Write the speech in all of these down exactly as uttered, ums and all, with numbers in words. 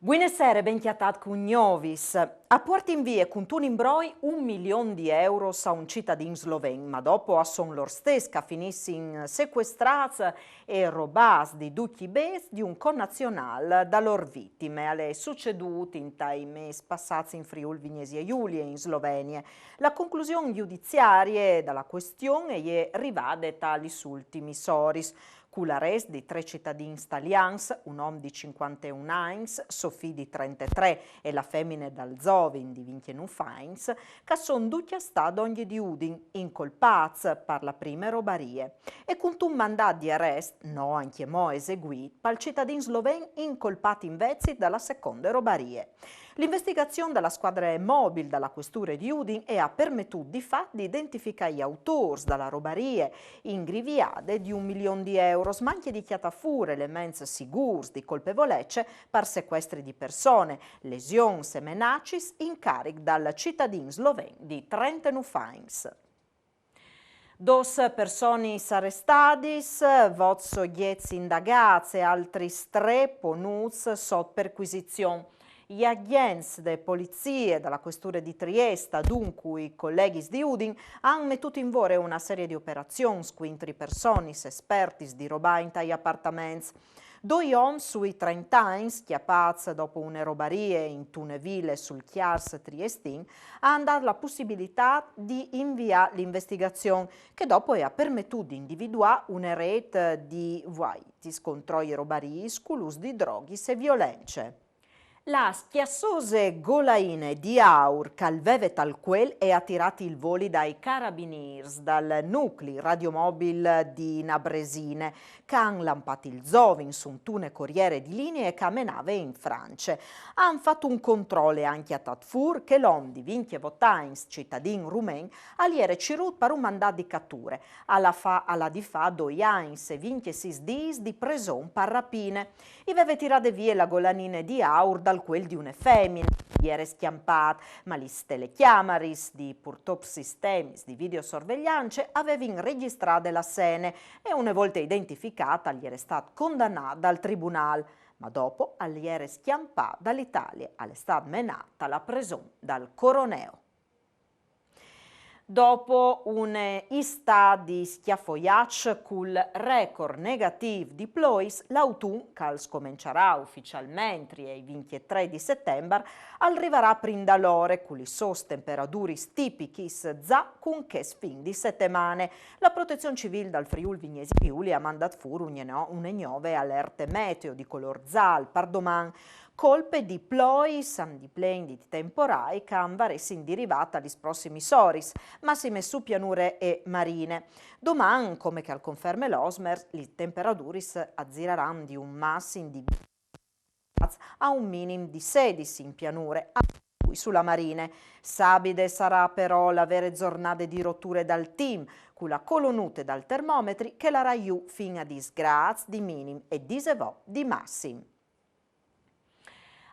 Buine sere, ben cjatât cun Gnovis. A puartin vie cuntun imbroi un milion di euros a un citadin sloven, ma dopo a son lôr stes che a finissin secuestrâts e robâts di ducj i bêçs di un connazionâl da lôr vitime. Al è sucedût intai mês passâts in Friûl Vignesie Julie, in Slovenie. La conclusion judiziarie da la cuestion e je rivade ta lis ultimis oris, cul arest di trê citadins talians, un om di cincuanteun agns, so fi di trentetrê e la femine dal zovin di vincjenûf agns, che a son ducj a stâ dongje di Udin, incolpâts par la prime robarie, e cuntun mandât di arest, no ancjemò eseguît, pal citadin sloven incolpât invezit da la seconde robarie. La investigazion da la scuadre mobil da la cuesture di Udin e à permetût di fat di identificâ i autôrs da la robarie ingriviade di un milion di euros, ma ancje di cjatâ fûr elements sigûrs di colpevolece par secuestri di persone, lesions e menacis in caric dal citadin sloven di trentenûf agns. Dôs personis arestadis, vot sogjets indagâts e altris trê ponûts sot percuisizion. I agjents de polizie da la cuesture di Triest, duncje i coleghis di Udin, a àn metût in vore une serie di operazions cuintri personis espertis di robâ intai apartaments. Doi oms sui trente agns, cjapâts dopo une robarie intune vile sul Cjars triestin, a àn dât la pussibilitât di inviâ la investigazion, che dopo e à permetût di individuâ une rêt di vuaitis contro i robariis cul ûs di droghis e violence. La scjassose golaine di aur che al veve tal cuel e à tirât il voli dai carabinîrs dal nucli radiomobil di Nabresine, che a àn lampât il zovin suntune coriere di linie che a menave in France. A àn fat un control e a àn cjatât fûr che l'om di vincjevot agns, citadin rumen, al jere cirût par un mandât di cature. Al à fat, al à di fâ doi agns e vincjesîs dîs di preson par rapine. I veve tirade vie la golanine di aur dal cuel di une femine che al jere scjampât, ma lis telecjamaris di purtop sistemis di videosorvegliance a vevin regjistrade la sene e, une volte identificât, al jere stât condanât dal tribunâl, ma dopo al jere scjampât da la Italie, al è stât menât ta la preson dal Coroneo. Dopo une istât di scjafoiaç cul record negatîf di plois, l'autun, che al scomençarà uficialmentri ai vincjetrê di Setembar, al rivarà prin da l'ore cu lis sôs temperaduris tipichis za cun chest fin di setemane. La Protezion Civîl dal Friûl Vignesie Julie e à mandât fûr une no-, une gnove alerte meteo di colôr zâl par doman, colpe di plois, a àn di plen di temporâi che a varessin di rivâ ta lis prossimis oris, massime su pianure e marine. Doman, come che al conferme l'Osmers, lis temperaduris a ziraran di un massim di a un minim di sedis in pianure, a su la marine. Sabide sarà però la vere zornade di roture dal tim, cu la colonute dal termometri che larà jù fin a dîs grâts di minim e disevot di massim.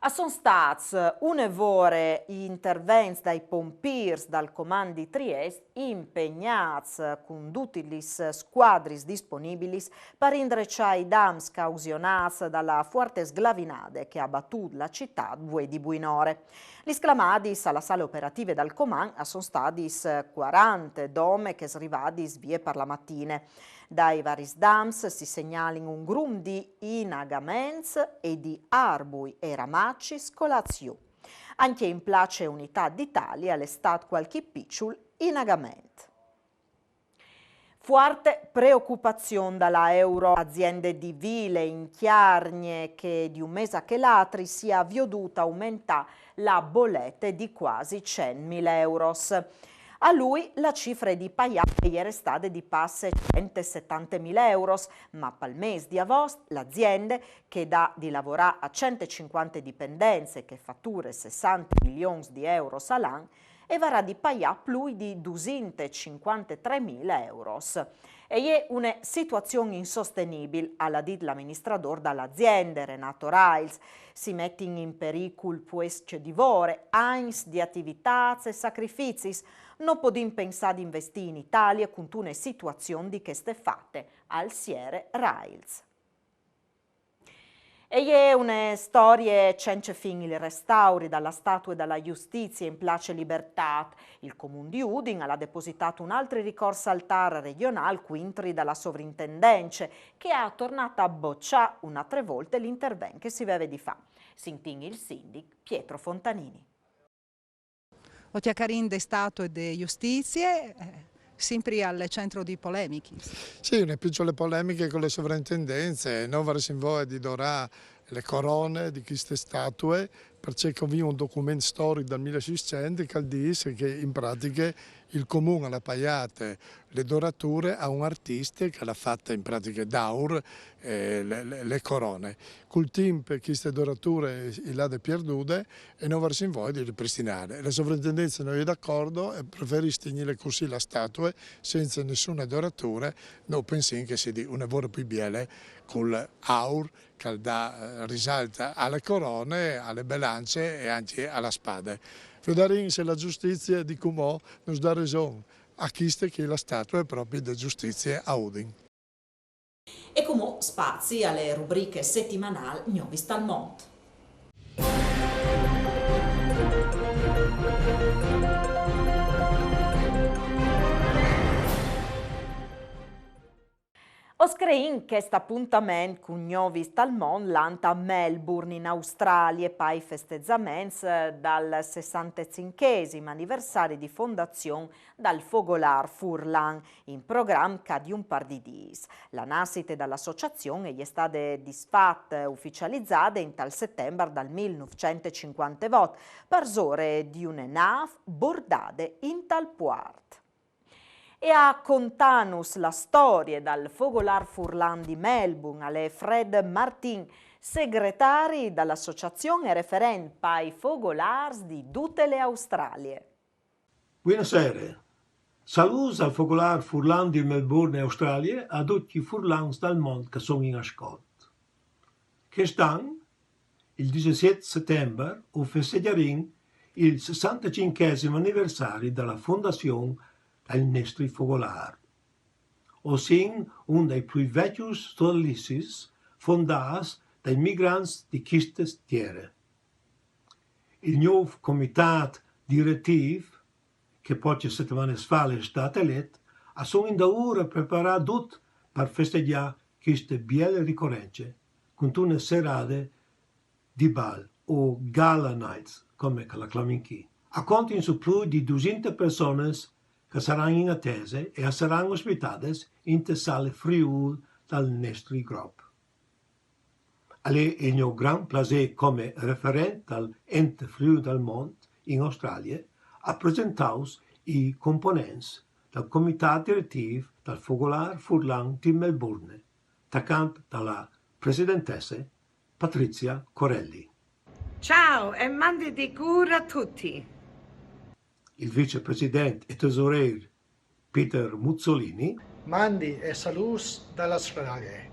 A son stâts une vore i intervents dai pompîrs dal comand di Triest, impegnâts cun dutis lis scuadris disponibilis par indreçâ i dams causionâts da la fuarte sglavinade che e à batût la citât vuê di buinore. Lis clamadis a la sale operative dal comand a son stadis cuarante, dome chês rivadis vie par la matine. Dai varis dams si segnalin un grum di inagaments e di arbui e ramacis colâts jù. Ancje in place Unitât d'Italie al è stât cualchi piçul inagament. Fuarte preocupazion da la Euroaziende di Vile in Cjargne, che di un mês a chel altri si à viodût aumentâ la bolete di cuasi cent mil euros. A lui la cifre di paiâ e jere stade di passe cent e setante mil euros, ma pal mês di avost l'aziende, che e à di lavorâ a cent e cincuante dipendents e che e fature sessante milions di euros al an, e varà di paiâ plui di dusinte e cincuantetrê mil euros. E je une situazion insostenibil, al à dit l'aministradôr da l'aziende, Renato Rails. Si metin in pericul puescj di vore, agns di ativitâts e sacrifizis. No podìn pensâ di investire in Italie cuntune situazion di cheste fate, al siere Rails. E je une storie cence fin: il restauri da la statue da la justizie in place Libertât. Il Comun di Udin al à depositât un altri ricors al târ regjonâl cuintri da la sovrintendence, che e à tornât a bocjâ une altre volte l'intervent che si veve di fâ. Sintìn il sindic Pietro Fontanini. O cjacarìn de statue de justizie, eh, simpri al centri di polemichis. Sì, une piçule polemiche cu la sovrintendence, nô o varessìn voie di dorâ la corone di cheste statue, parcè che o vin un document storic dal mil e sîscent che al dîs che in pratiche il Comun al à paiât la dorature a un artist che al à fat in pratiche daur, eh, la, la, la corone. Cul timp cheste dorature e je lade pierdude e nô o varessìn voie di ripristinâle. La sovrintendence no je d'acuardi e preferìs tignîle cussì la statue, cence nissune dorature. Nô o pensìn che e sedi une vore plui biele cul aur che al dà, eh, risalt a la corone, a la belance e ancje a la spade. Viodarìn se la justizie di cumò nus dà reson a cheste che e je la statue proprie de justizie a Udin. E cumò spazi a le rubriche setimanâl Gnovis dal Mont. O screìn chest apontament cun Gnovis dal Mont lant a Melbourne, in Australie, pai festezaments dal sessantecinchesim aniversari di fondazion dal Fogolâr Furlan, in program ca di un pâr di dîs. La nassite da la associazion e je stade disfat, uficializade intal setembar dal mil nûfcent e cincuantevot, parsore di une nâf bordade intal puart. E a contânus la storie dal Fogolâr Furlan di Melbourne al è Fred Martin, segretari da la associazion e referent pai fogolârs di dute la Australie. Buine sere. Salûts dal Fogolâr Furlan di Melbourne, Australie, a ducj i furlans dal mont che a son in ascolt. Chest an, il disesiet setembar, o festegjarìn il sessantecinchesim aniversari da la fondazion dal nestri fogolâr. O sin un dai plui vecjos sodalicis fondâts dai migrants di cheste tiere. Il gnûf comitât diretîf, che pocje setemanes fa al è stât elet, a son indaûr a preparâ dut par festegjar cheste biele ricorence cuntune serade di bal o gala nights, come che la clamin chi. A contin sù plui di dusinte persones che a saran in atese e a saran ospitades inte sale Friûl dal nestri grop. Al è il gno grant plasê come referent dal Ent Friûl dal Mont in Australie a presentâus i components dal comitât diretîf dal Fogolâr Furlan di Melbourne, tacant da la presidentesse Patrizia Corelli. Ciao e mandi di cûr a ducj. Il vicepresident e tesoreir Peter Muzzolini. Mandi e salûts da la Australie.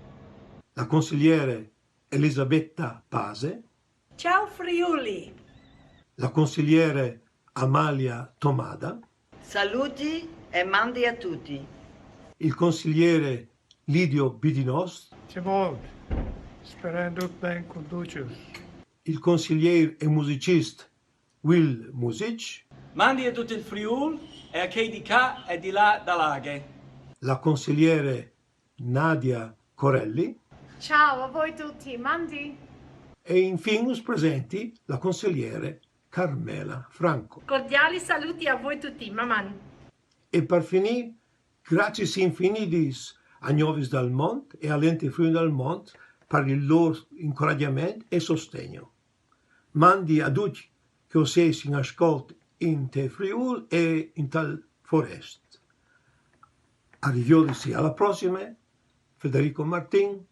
La consiliere Elisabetta Pase. Ciao Friuli. La consiliere Amalia Tomada. Saluti e mandi a ducj. Il consiliere Lidio Bidinos. Cemût, sperìn dut ben cun ducjus. Il consilier e musicist Will Music. Mandi a dut il Friûl e a chei di ca e di là da la aghe. La consiliere Nadia Corelli. Ciao a voi ducj, mandi. E infin us presenti la consiliere Carmela Franco. Cordiali saluti a voi ducj, maman. E par finî, graciis infinidis a Gnovis dal Mont e al Ent Friûl dal Mont par il lôr incoragjament e sostegn. Mandi a ducj che o sês in ascolt inte Friûl e intal forest. A riviodisi a la prossime, Federico Martin,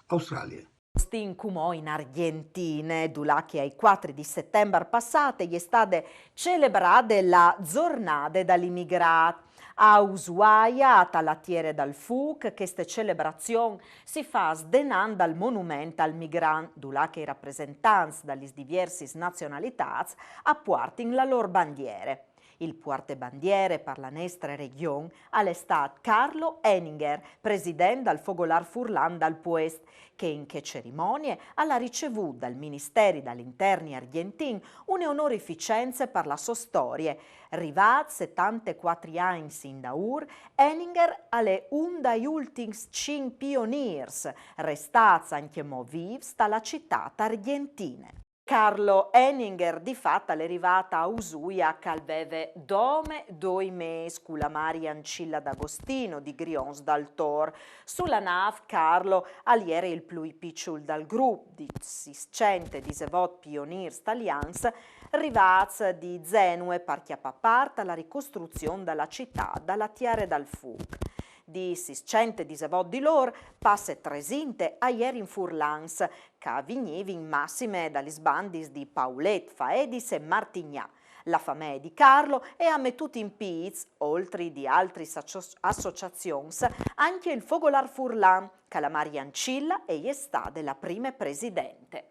Australie. Stìn cumò in Argjentine, dulà che ai cuatri di setembar passât e je stade celebrade la Zornade dal Imigrât. A Ushuaia, ta la Tiere dal Fûc, cheste celebrazion si fâs denant dal monument al migrant, dulà che i rapresentants da lis diviersis nazionalitâts a puartin la lôr bandiere. Il puartebandiere par la nestre region al è stât Carlo Henninger, president dal Fogolâr Furlan dal puest, che in chê cerimonie al à ricevût dal Ministeri dal Interni argjentin une onorificence par la sô storie. Rivât setantecuatri agns indaûr, Henninger al è un dai ultins cinc pionîrs restâts ancjemò vîfs ta la citât argjentine. Carlo Henninger, di fat, al è rivât a Ushuaia che al veve dome doi mês cu la Maria Ancilla D'Agostino di Grions dal Tor. Su la nâf Carlo al jere il plui piçul dal grup, di sîscentedisevot pionîrs talians, rivâts di Zenue par cjapâ part a la ricostruzion da la citât da la tiere dal fûc. Di sîscentedisevot di lôr, passe tresinte a jerin furlans, che a vignivin massime da lis bandis di Paulet, Faedis e Martignà. La famee di Carlo e à metût in pîts, oltri di altris asso-, associazions, ancje il Fogolâr Furlan, che la Maria Ancilla e je stade la prime presidente.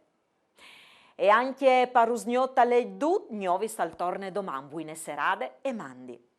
E ancje par usgnot al è dut, Gnovis al torne doman, buine serade e mandi.